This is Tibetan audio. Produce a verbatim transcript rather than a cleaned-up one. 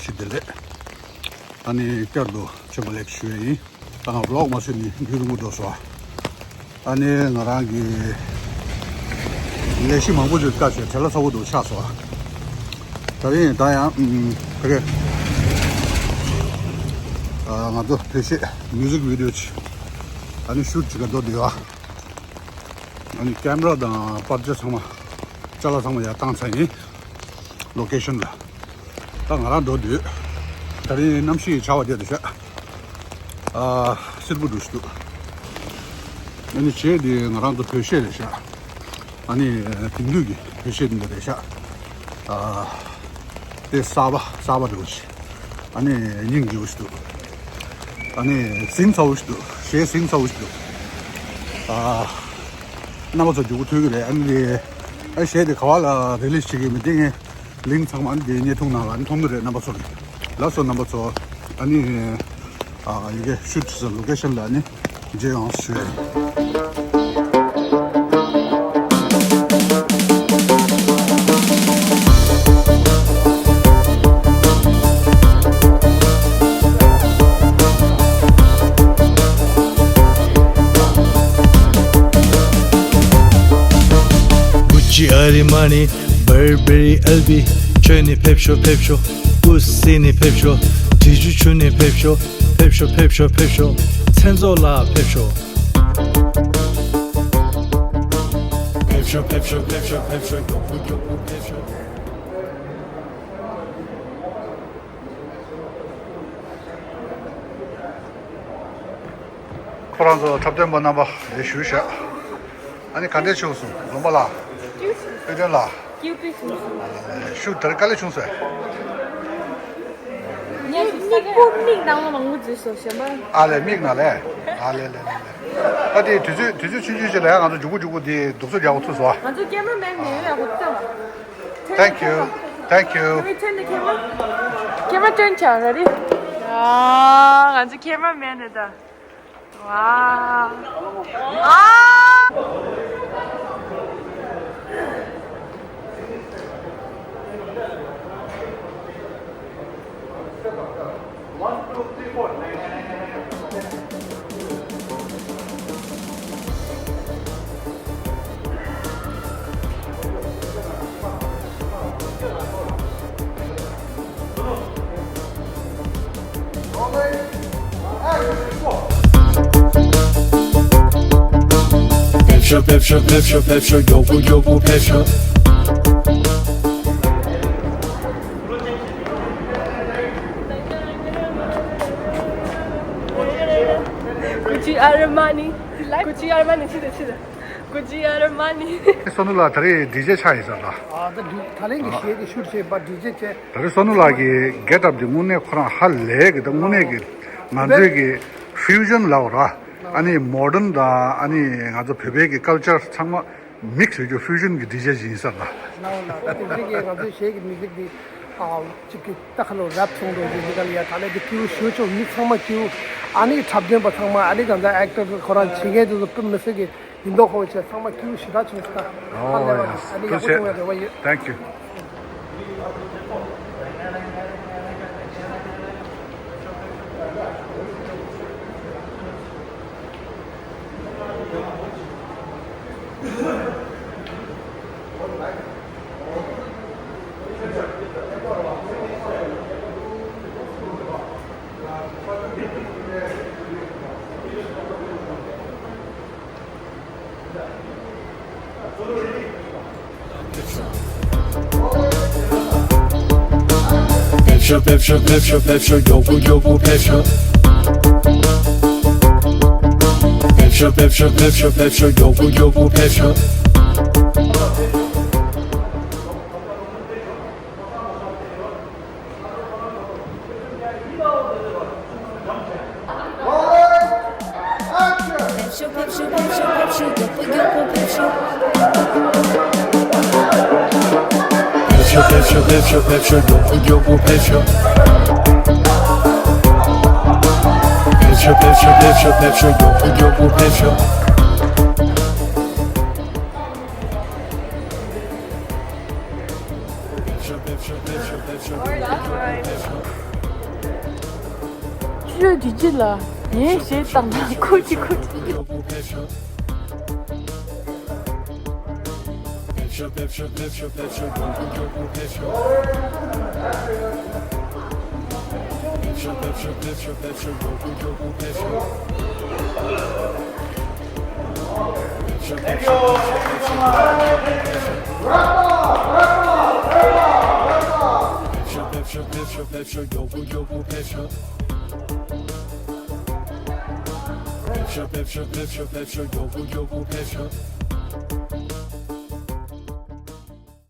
ཞིག་བདེ་ལེགས། ཨ་ནི་བསྐྱར་དུ་བྱོན་པ་ལེགས་ཞུ་ཡ་ཡིན། ད་ང་བི་ལོག་མ་བཟོས་ནས་རྒྱུན་རིང་པོ་འགྲོ་སོང་། ཨ་ནི་ང་རང་གི་ལས་གཞི་མང་པོ་ཅིག་བཀག་བྱས་བྲེལ་བ་ཚ་པོ་འདུག་ཆགས་སོང་། ད་རིང་ད་ཡང་ཨམ་ཕ་གི་ཨ་ང་ཚོ་བོད་གཞས་མིའུ་ཟིག་བི་ཌི་ཡོ་ཅིག་ཨ་ནི་ཤུཊ་བྱེད་ག་འགྲོ་འདོད་ཡོད། ཨ་ནི་ཀེམ་ར་དང་པར་ཆས་ཚང་མ་ཅ་ལག་ཚང་མ་ཡར་བཏང་ཚར་ཡིན། ལོ་ཀེ་ཤན་ལ། ད་ང་རང་འགྲོ་འདོད། ད་རིང་གནམ་གཤིས་ཆར་པ་བརྒྱབ་འདུག་ཤག་ཨ་བསིལ་པོ་འདུག་ཤག་འདུག་ཨ་ནི་གཞས་འདི་ང་རང་ཚོ་བོད་གཞས་རེད་ཤག་ཨ་ནི་དེང་དུས་ཀྱི་བོད་གཞས་འདི་འདྲ་རེད་ཤག་ཨ་དེ་གསར་པ་གསར་པ་འདྲ་བོ་ཞིག་ཨ་ནི་སྙིང་རྗེ་པོ་ཞིག་འདུག་ཨ་ནི་ཟིང་ཚ་པོ་ཞིག་འདུག་གཞས་ཟིང་ཚ་པོ་ཞིག་འདུག་ཨ་རྣམ་པ་ཚོ་མགྱོགས་པོ་ཐོས་ཀྱི་རེད། ཨ་ནི་དེ་ཨ་གཞས་དེ་ག་པ་ལ་རི་ལིས་བྱེད་ཀྱི་མིན་དེ་ངས་ལིང་ཚང་མ་ཨ་ནི་དེ་བརྙན་ཐུང་ནང་ལ་ཨ་ནི་མཐོང་གི་རེད། རྣམ་པ་ཚོ་ལ་ལགས་སོ། རྣམ་པ་ཚོ་ཨ་ནི་ཨ་ཡི་གེ་ཤུཊ་བྱེད་ས་ལོ་ཀེ་ཤན་ལ་ཨ་ནི་མཇལ་ཡོང་ཞུ་ཡ་ཡིན། Gucci, Armani, Burberry, L V, ཁྱོད་ནི་ཕེབས་ཤོག་ཕེབས་ཤོག་ཀུ་སི་ནི་ཕེབས་ཤོག་དྲི་ཆུ་ཆུ་ནི་ཕེབས་ཤོག་ཕེབས་ཤོག་ཕེབས་ཤོག་ཕེབས་ཤོག་མཚན་ཚོགས་ལ་ཕེབས་ཤོག་ཕེབས་ཤོག་ཕེབས་ཤོག་ཕེབས་ཤོག་མགྱོགས་པོ་མགྱོགས་པོ་ཕེབས་ཤོག་ཁོ་རང་ཚོ་འཁྲབ་སྟོན་པ་རྣམ་པ་ལས་ཞུས་བཞག་ཨ་ནི་ག་འདྲས་བྱུང་སོང་ལུང་པ་ལགས། དཔེ་སྟོན་ལགས། སྐྱིད་པོ་བྱུང་སོང་། ཤུགས་དར་དཀའ་ལས་བྱུང་སོང་། ངས་མིག་པོ་མིག་ནང་ལ་མང་པོ་འཛུལ་སོང་ཞེས་པ། ཨ་ལས་མིག་ནང་ལས། ཨ་ལས་ལས་ལས་ལས། ད་དེ་དུས་ཚོད་དུས་ཚོད་ཆུང་ཆུང་ཞིག་ལ་ཡང་ང་ཚོ་མགྱོགས་པོ་མགྱོགས་པོ་དེ་རྡོག་རྩ་རྒྱག་པ་ཐུབ་སོང་། ང་ཚོ་ཀེམ་ར་མེན་མེད་ཡོད་ཡག་པོ་ཐུབ། Thank you. Thank you. Can we turn the camera? ཀེམ་ར་ཊརན་བྱ་ར་རི། ཨ་ང་ཚོ་ཀེམ་ར་མེན་རེད་ད། ཝའོ། ཨ། ཕེབས་ཤོག་ཕེབས་ཤོག་ཕེབས་ཤོག་ཕེབས་ཤོག་མགྱོགས་པོ་མགྱོགས་པོ་ཕེབས་ཤོག Gucci Armani. Gucci Armani ཕྱི་དང་ཕྱི་དང་། Gucci Armani. བསོད་ནོར་ལགས་ད་རེས་ཌི་ཇེ་ཆགས་ཡིན་ས་ལ། ཨ་ད་ཌི་ད་ལན་གྱི་གཞས་དེ་ཤུཊ་བྱས་པ་ཌི་ཇེ་བྱས། ད་རེས་བསོད་ནོར་ལགས་ཀྱི་གེ་ཊབ་དེ་དངོས་གནས་ཁོ་རང་ཧ་ལས་གི་ད་དངོས་གནས་ཀྱི་ང་ཚོའི་གི་ཕིའུ་ཞན་ལབ་ར། ཨ་ནི་མོ་ཌན་དང་ཨ་ནི་ང་ཚོ་བོད་པའི་གི་ཀལ་ཅར་ཚང་མ་མིག་སི་ཡོད་རྒྱུ་ཕིའུ་ཞན་གྱི་ཌི་ཇེ་ཞིག་ཡིན་ས་ལ། ལའོ་ལ་ད་དེ་འདྲ་གི་ང་ཚོའི་གཞས་ཀྱི་མིའུ་ཟིག་དེ་ཨ་གཅིག་གི་ད་ཁ་ལོ་རེབ་སོང་འགྲོ་གི་འདི་ག་ལ་ཡ་ད་ལས་དེ་སྐྱིད་པོ་ཞེ་པོ་བྱུང་། མི་ཚང་མ་སྐྱིད་པོ། ཨ་ནི་འཁྲབ་སྟོན་པ་ཚང་མ་ཨ་ནི་གང་ལྟར་ཨེག་ཊར་ཁོ་རང་བྱེད་མཁན་དེ་ཚོ་དཔེ་མི་སྲིད་གི་ཡིན་མདོག་ཁ་པོ་བྱས། ཚང་མ་སྐྱིད་པོ་ཞེ་དྲག་བྱུང་ད། ཧ་ལས་པ་ཨ་ནི་ཡག་པོ་བྱུང་བའི་རེ་བ་ཡོད། Thank you. ཕེབས་ཤོག་ཕེབས་ཤོག་ཕེབས་ཤོག་ཕེབས་ཤོག་མགྱོགས་པོ་མགྱོགས་པོ་ཕེབས་ཤོག་ཕེབས་ཤོག་ཕེབས་ཤོག་ཕེབས་ཤོག་ཕེབས་ཤོག་མགྱོགས་པོ་མགྱོགས་པོ་ཕེབས་ཤོག་ཕེབས་ཤོག་ཕེབས་ཤོག་ཕེབས་ཤོག་ཕེབས་ཤོག་མགྱོགས་པོ་མགྱོགས་པོ་ཕེབས་ཤོག་ཕེབས་ཤོག་ཕེབས་ཤོག་ཕེབས་ཤོག་ཕེབས་ཤོག་མགྱོགས་པོ་མགྱོགས་པོ་ཕེབས་ཤོག་ཕེབས་ཤོག་ཕེབས་ཤོག་ཕེབས་ཤོག་ཕེབས་ཤོག་མགྱོགས་པོ་མགྱོགས་པོ་ཕེབས་ཤོག་ཕེབས་ཤོག་ཕེབས་ཤོག་ཕེབས་ཤོག་ཕེབས་ཤོག་ལ་ངས་ཞེས་བཏང་ན་ཁུ་ཅི་ཁུ་ཅི།